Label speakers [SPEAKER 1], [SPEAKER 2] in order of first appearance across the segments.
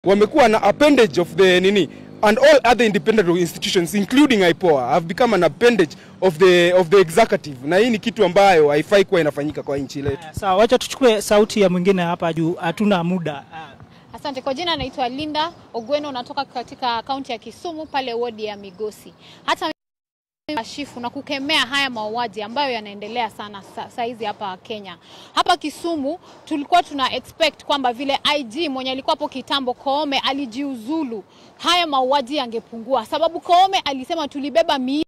[SPEAKER 1] Wamekuwa na appendage of the nini, and all other independent institutions including IPOA have become an appendage of the executive, na hii ni kitu ambayo haifai kuwa inafanyika kwa nchi letu.
[SPEAKER 2] Sawa, wacha tuchukue sauti ya mwingine hapa juu hatuna muda.
[SPEAKER 3] Asante. Kwa jina naitwa Linda Ogweno, natoka katika kaunti ya Kisumu pale wodi ya Migosi. Hata kashifu na kukemea haya mauaji ambayo yanaendelea sana saizi hapa Kenya. Hapa Kisumu tulikuwa tuna expect kwamba vile IG mwenye alikuwa hapo kitambo Koome alijiuzulu, haya mauaji yangepungua, sababu Koome alisema tulibeba miili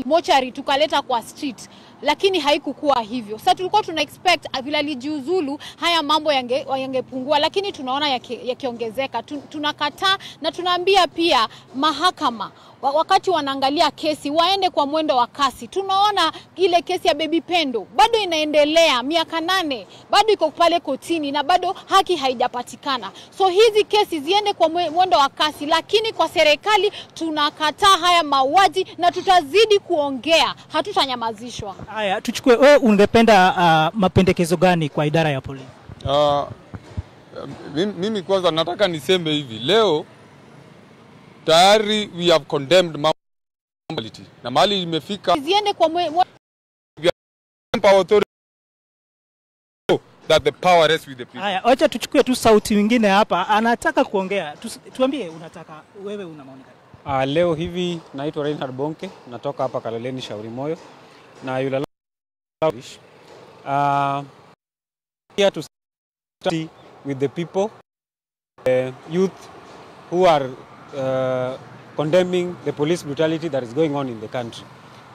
[SPEAKER 3] mochari tukaleta kwa street, lakini haikukuwa hivyo. Sasa tulikuwa tuna expect vile alijiuzulu haya mambo yangepungua, lakini tunaona yakiongezeka. Tunakataa na tunaambia pia mahakama wakati wanaangalia kesi waende kwa mwendo wa kasi. Tunaona ile kesi ya Baby Pendo bado inaendelea miaka 8, bado iko pale kotini na bado haki haijapatikana. So hizi kesi ziende kwa mwendo wa kasi, lakini kwa serikali tunakataa haya mauaji na tutazidi kuongea, hatutanyamazishwa.
[SPEAKER 2] Haya, tuchukue wewe, ungependa mapendekezo gani kwa idara ya polisi?
[SPEAKER 4] Mimi kwanza nataka niseme hivi, leo tayari we have condemned brutality na mahali imefika
[SPEAKER 3] Ziende kwa
[SPEAKER 4] power authority that the power rests with the people.
[SPEAKER 2] Haya, wacha tuchukue tu sauti nyingine hapa, anataka kuongea. Tuambie unataka, wewe una maoni gani?
[SPEAKER 5] Leo hivi naitwa Reinhard Bonke, natoka hapa Kaloleni Shauri Moyo na yule here to study with the people, youth who are condemning the police brutality that is going on in the country.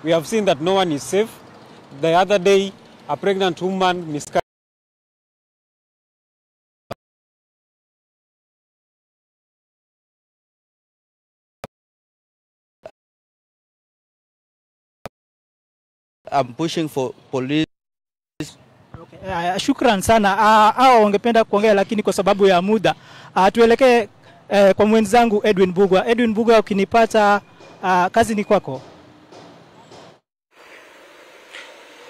[SPEAKER 5] We have seen that no one is safe. The other day, a pregnant woman miscarried.
[SPEAKER 6] I'm pushing for police.
[SPEAKER 2] Okay. Shukran sana. Hao wangependa kuongea lakini kwa sababu ya muda tuelekee kwa mwenzangu Edwin Bugwa. Edwin Bugwa, ukinipata, kazi ni kwako.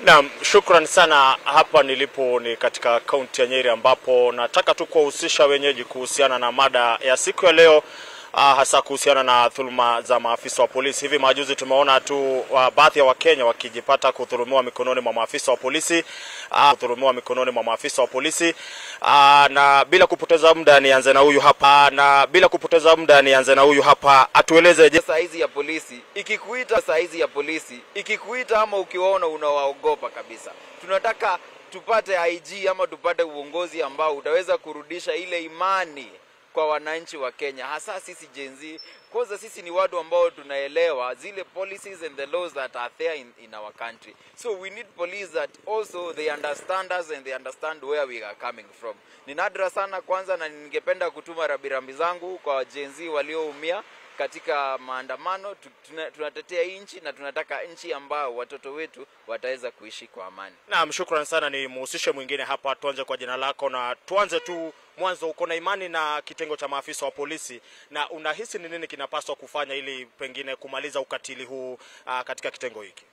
[SPEAKER 7] Naam, shukran sana. Hapa nilipo ni katika kaunti ya Nyeri ambapo nataka tu kuwahusisha wenyeji kuhusiana na mada ya siku ya leo, hasa kuhusiana na dhuluma za maafisa wa polisi. Hivi majuzi tumeona tu baadhi ya Wakenya wakijipata kudhulumiwa mikononi mwa maafisa wa polisi, kudhulumiwa mikononi mwa maafisa wa polisi. Na bila kupoteza muda nianze na huyu hapa, na bila kupoteza muda nianze na huyu hapa atueleze je,
[SPEAKER 8] saizi ya polisi ikikuita, saizi ya polisi ikikuita ama ukiwaona unawaogopa kabisa. Tunataka tupate IG ama tupate uongozi ambao utaweza kurudisha ile imani kwa wananchi wa Kenya, hasa sisi Gen Z. Kwanza sisi ni watu ambao tunaelewa zile policies and the laws that are there in our country. So we need police that also they understand us and they understand where we are coming from. Ni nadra sana kwanza, na ningependa kutuma rambirambi zangu kwa Gen Z walioumia katika maandamano. Tunatetea nchi na tunataka nchi ambao watoto wetu wataweza kuishi kwa amani.
[SPEAKER 7] Naam, shukran sana. Ni muhusishe mwingine hapa, tuanze kwa jina lako na tuanze tu mwanzo. Uko na imani na kitengo cha maafisa wa polisi na unahisi ni nini kinapaswa kufanya ili pengine kumaliza ukatili huu katika kitengo hiki?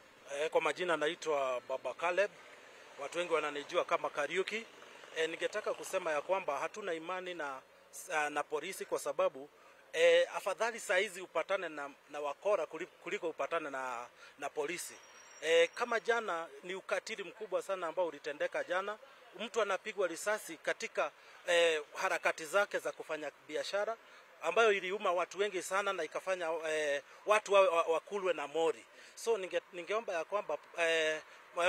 [SPEAKER 9] Kwa majina naitwa Baba Caleb, watu wengi wananijua kama Kariuki. Ningetaka kusema ya kwamba hatuna imani na polisi kwa sababu afadhali saizi upatane na wakora kuliko upatane na polisi. Kama jana ni ukatili mkubwa sana ambao ulitendeka jana. Mtu anapigwa risasi katika harakati zake za kufanya biashara ambayo iliuma watu wengi sana na ikafanya watu wakulwe na mori. So ningeomba ya kwamba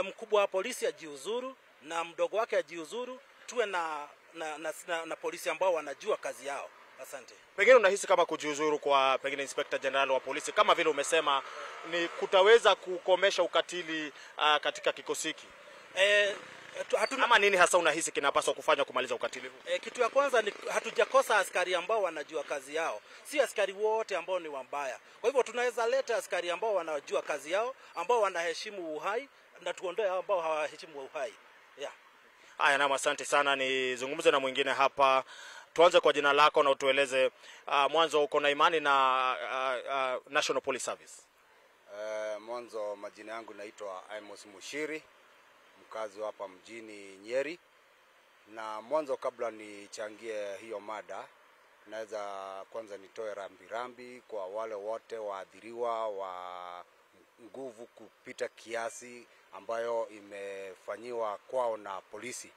[SPEAKER 9] mkubwa wa polisi ajiuzuru na mdogo wake ajiuzuru, tuwe na polisi ambao wanajua kazi yao. Asante.
[SPEAKER 7] Pengine unahisi kama kujiuzuru kwa pengine Inspector General wa polisi kama vile umesema ni kutaweza kukomesha ukatili katika kikosi hiki? Ama nini hasa unahisi kinapaswa kufanya kumaliza ukatili huu?
[SPEAKER 9] Kitu ya kwanza ni hatujakosa askari ambao wanajua kazi yao. Si askari wote ambao ni wabaya. Kwa hivyo tunaweza leta askari ambao wanajua kazi yao, ambao wanaheshimu uhai, na tuondoe ambao hawaheshimu uhai. Yeah.
[SPEAKER 7] Haya, naam, asante sana. Nizungumze na mwingine hapa. Tuanze kwa jina lako na utueleze mwanzo uko na imani na National Police Service.
[SPEAKER 10] Mwanzo majina yangu naitwa Amos Mushiri, mkazi hapa mjini Nyeri. Na mwanzo kabla nichangie hiyo mada, Naweza kwanza nitoe rambirambi kwa wale wote waathiriwa wa nguvu kupita kiasi ambayo imefanyiwa kwao na polisi.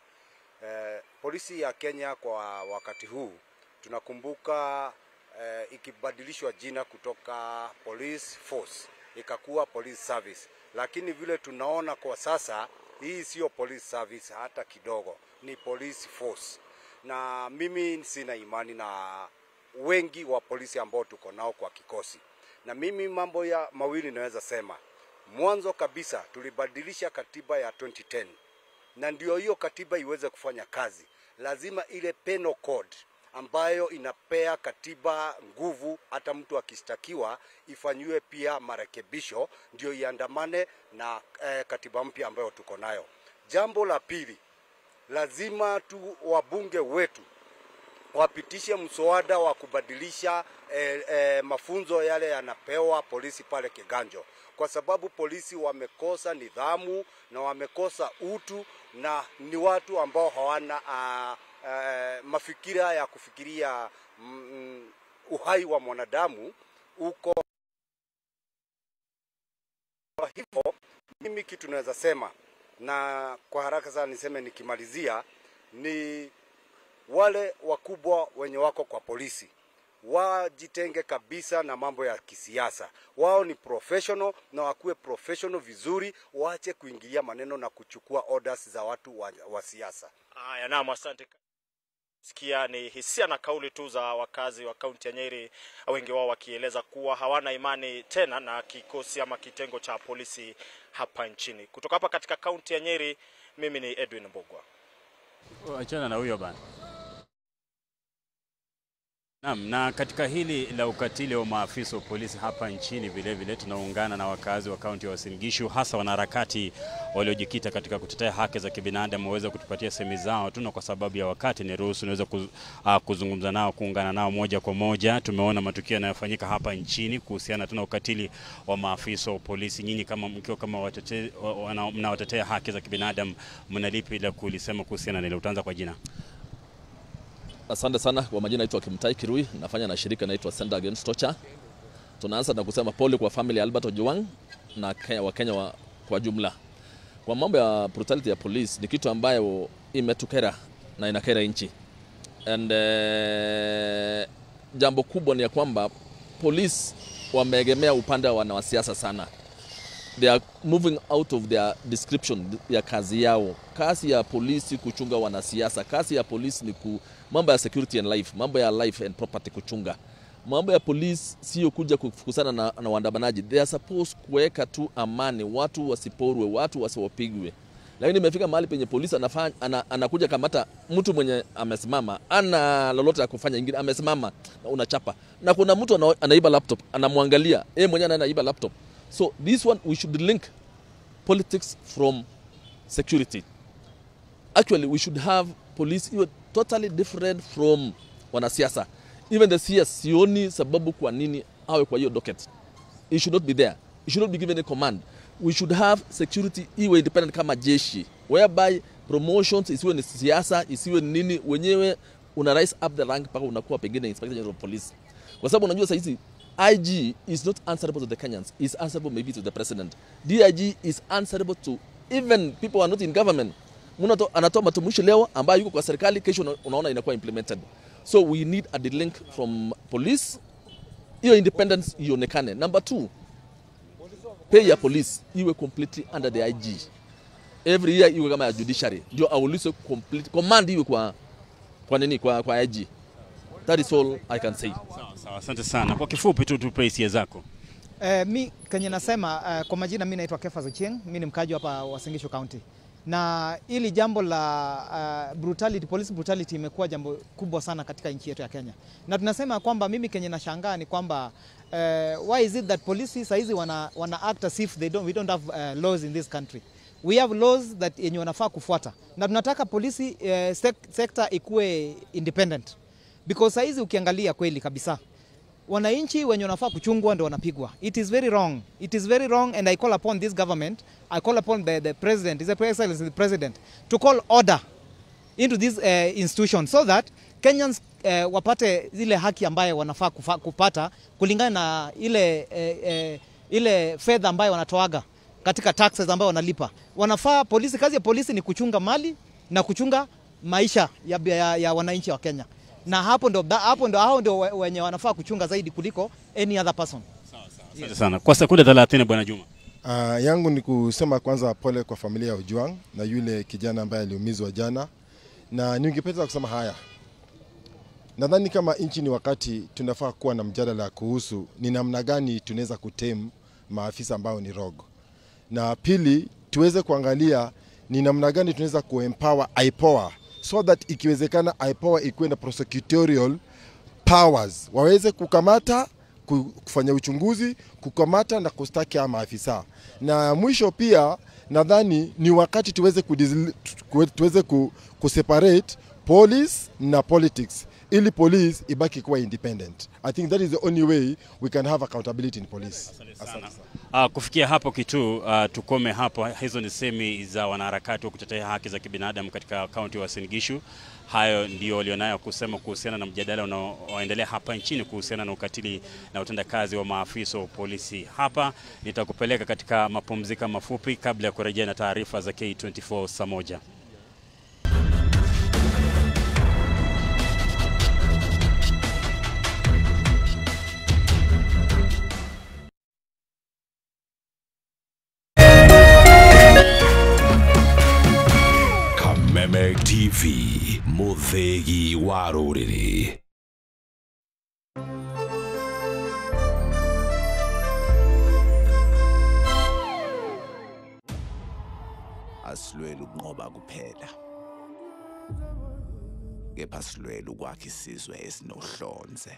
[SPEAKER 10] Polisi ya Kenya kwa wakati huu tunakumbuka ikibadilishwa jina kutoka Police Force ikakuwa Police Service, lakini vile tunaona kwa sasa hii sio Police Service hata kidogo, ni Police Force. Na mimi sina imani na wengi wa polisi ambao tuko nao kwa kikosi. Na mimi mambo ya mawili naweza sema. Mwanzo kabisa tulibadilisha katiba ya 2010. Na ndio hiyo katiba iweze kufanya kazi, lazima ile penal code ambayo inapea katiba nguvu, hata mtu akishtakiwa ifanyiwe pia marekebisho, ndio iandamane na katiba mpya ambayo tuko nayo. Jambo la pili, lazima tu wabunge wetu wapitishe mswada wa kubadilisha mafunzo yale yanapewa polisi pale Kiganjo, kwa sababu polisi wamekosa nidhamu na wamekosa utu, na ni watu ambao hawana mafikira ya kufikiria uhai wa mwanadamu uko. Kwa hivyo mimi kitu naweza sema, na kwa haraka sana niseme nikimalizia, ni wale wakubwa wenye wako kwa polisi wajitenge kabisa na mambo ya kisiasa. Wao ni professional na wakuwe professional vizuri, waache kuingilia maneno na kuchukua orders za watu wa siasa.
[SPEAKER 7] Haya, naam, asante. Sikia ni hisia na kauli tu za wakazi wa kaunti ya Nyeri, wengi wao wakieleza kuwa hawana imani tena na kikosi ama kitengo cha polisi hapa nchini. Kutoka hapa katika kaunti ya Nyeri, mimi ni Edwin Mbogwa.
[SPEAKER 6] Achana na huyo bana. Naam, na katika hili la ukatili wa maafisa wa polisi hapa nchini vile vile tunaungana na wakazi wa kaunti ya Uasin Gishu, hasa wanaharakati waliojikita katika kutetea haki za kibinadamu waweze kutupatia semi zao tu, na kwa sababu ya wakati niruhusu niweze kuzungumza nao, kuungana nao moja kwa moja. Tumeona matukio yanayofanyika hapa nchini kuhusiana tuna ukatili wa maafisa wa polisi. Nyinyi kama mkiwa kama mnawatetea haki za kibinadamu, mnalipi la kulisema kuhusiana na hilo? Utaanza kwa jina.
[SPEAKER 11] Asante sana. Kwa majina naitwa Kimtai Kirui, nafanya na shirika naitwa Center Against Torture. Tunaanza na kusema pole kwa family Albert Ojwang na Wakenya kwa jumla. Kwa mambo ya brutality ya police ni kitu ambayo imetukera na inakera nchi. And jambo kubwa ni ya kwamba police wameegemea upande wa wanasiasa sana. They are moving out of their description ya kazi yao. Kazi ya polisi kuchunga wanasiasa, kazi ya polisi ni mambo ya security and life, mambo ya life and property kuchunga. Mambo ya polisi sio kuja kufukusana na waandamanaji. They are supposed kuweka tu amani, watu wasiporwe, watu wasiwapigwe. Lakini imefika mahali penye polisi anakuja kamata mtu mwenye amesimama, ana lolote ya kufanya ingine, amesimama na unachapa. Na kuna mtu anaiba laptop, anamwangalia, yeye mwenyewe anaiba laptop. So this one we should link politics from security. Actually, we should have police iwe totally different from wanasiasa. Even the CS, sioni sababu kwa nini awe kwa hiyo docket. It should not be there. It should not be given a command. We should have security iwe independent kama jeshi, whereby promotions isiwe ni siasa, isiwe nini, wenyewe una rise up the rank mpaka unakuwa pengine Inspector General of Police. Kwa sababu unajua sasa hizi IG is not answerable to the Kenyans, is answerable maybe to the president. DIG is answerable to even people who are not in government. Mtu anatoa matumishi leo ambayo yuko kwa serikali, kesho unaona inakuwa implemented. So we need a link from police. Hiyo independence ionekane. Number 2, pay ya police iwe completely under the IG. Every year iwe kama ya judiciary. Ndio aulize complete command iwe kwa nini kwa IG. That is all I can say.
[SPEAKER 6] Sawa sawa, asante sana. Kwa kifupi tu tupe hisia zako.
[SPEAKER 12] Mi kenye nasema kwa majina mi naitwa Kefas Ochieng, mi ni mkaji hapa Uasin Gishu County. Na ili jambo la brutality, police brutality imekuwa jambo kubwa sana katika nchi yetu ya Kenya. Na tunasema kwamba mimi kenye nashangaa ni kwamba why is it that police saizi wana act as if they don't, we don't have laws in this country. We have laws that yenye wanafaa kufuata. Na tunataka polisi sector ikue independent. Because saizi ukiangalia kweli kabisa, wananchi wenye wanafaa kuchungwa ndio wanapigwa. It is very wrong. It is very wrong, and I call upon this government, I call upon the president, His Excellency the president, to call order into this institution so that Kenyans wapate zile haki ambayo wanafaa kupata kulingana na ile fedha ambayo wanatoaga katika taxes ambayo wanalipa. Wanafaa polisi, kazi ya polisi ni kuchunga mali na kuchunga maisha ya wananchi wa Kenya. Na hapo ndo hao ndio wenye wanafaa kuchunga zaidi kuliko any other person.
[SPEAKER 6] Asante sana. Kwa sekunde 30 Bwana Juma.
[SPEAKER 13] Yangu ni kusema kwanza pole kwa familia ya Ojwang na yule kijana ambaye aliumizwa jana, na ningependa kusema haya. Nadhani kama nchi ni wakati tunafaa kuwa na mjadala kuhusu ni namna gani tunaweza kutame maafisa ambao ni rogue. Na pili, tuweze kuangalia ni namna gani tunaweza kuempower IPOA so that ikiwezekana IPOA ikuwe na prosecutorial powers, waweze kukamata, kufanya uchunguzi, kukamata na kustaki maafisa. Na mwisho pia nadhani ni wakati tuweze kuseparate police na politics ili police ibaki kuwa independent. I think that is the only way we can have accountability in police. Asante sana.
[SPEAKER 6] Kufikia hapo kitu tukome hapo. Hizo ni semi za wanaharakati wa kutetea haki za kibinadamu katika kaunti ya Uasin Gishu. Hayo ndio walionayo kusema kuhusiana na mjadala unaoendelea hapa nchini kuhusiana na ukatili na utendakazi wa maafisa wa polisi. Hapa nitakupeleka katika mapumziko mafupi kabla ya kurejea na taarifa za K24 saa 1.
[SPEAKER 14] Kameme TV, muthegi wa rũrĩrĩ.
[SPEAKER 15] Asilweli ukunqoba kuphela, kepha silwela ukwakha isizwe esinohlonze.